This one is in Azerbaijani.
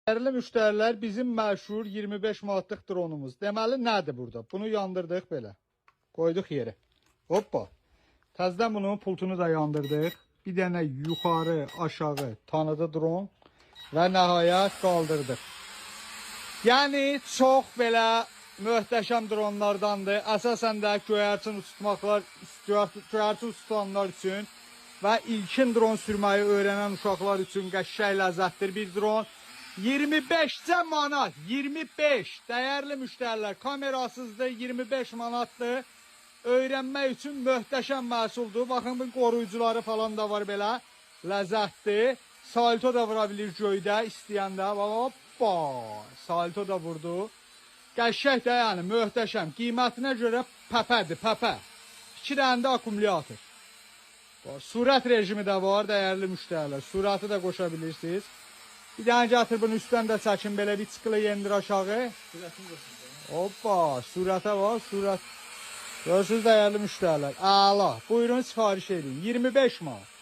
Dəyərli müştərilər, bizim məşhur 25 manatlıq dronumuz. Deməli, nədir burada? Bunu yandırdıq belə. Qoyduq yerə. Hoppa. Təzədən bunun pultunu da yandırdıq. Bir dənə yuxarı, aşağı tanıdı dron və nəhayət qaldırdıq. Yəni çox belə möhtəşəm dronlardandır. Əsasən də göyərçin uçurtmaqlar, göyərçin uçutanlar üçün və ilkin dron sürməyi öyrənən uşaqlar üçün qəşəng ləzzətdir bir dron. 25 manat, 25 dəyərli müştərilər, kamerasızdır, 25 manatdır. Öyrənmək üçün möhtəşəm məhsuldur. Baxın bu qoruyucuları falan da var belə. Ləzzətdir. Salto da vura bilir göydə istəyəndə. Hoppa! Salto da vurdu. Qəşəng də yəni möhtəşəm. Qiymətinə görə pəpədir, pəpə. 2 dənə də akkumulyator. Var. Sürət rejimi də var dəyərli müştərilər. Sürəti də qoşa bilirsiniz. Bir dənə gətir bunu üstdən də çəkin belə bir çıxılı yendir aşağı. Hoppa, sürətə var, sürət. Görürsünüz dəyərli müştərilər. Əla. Buyurun sifariş edin. 25 manat.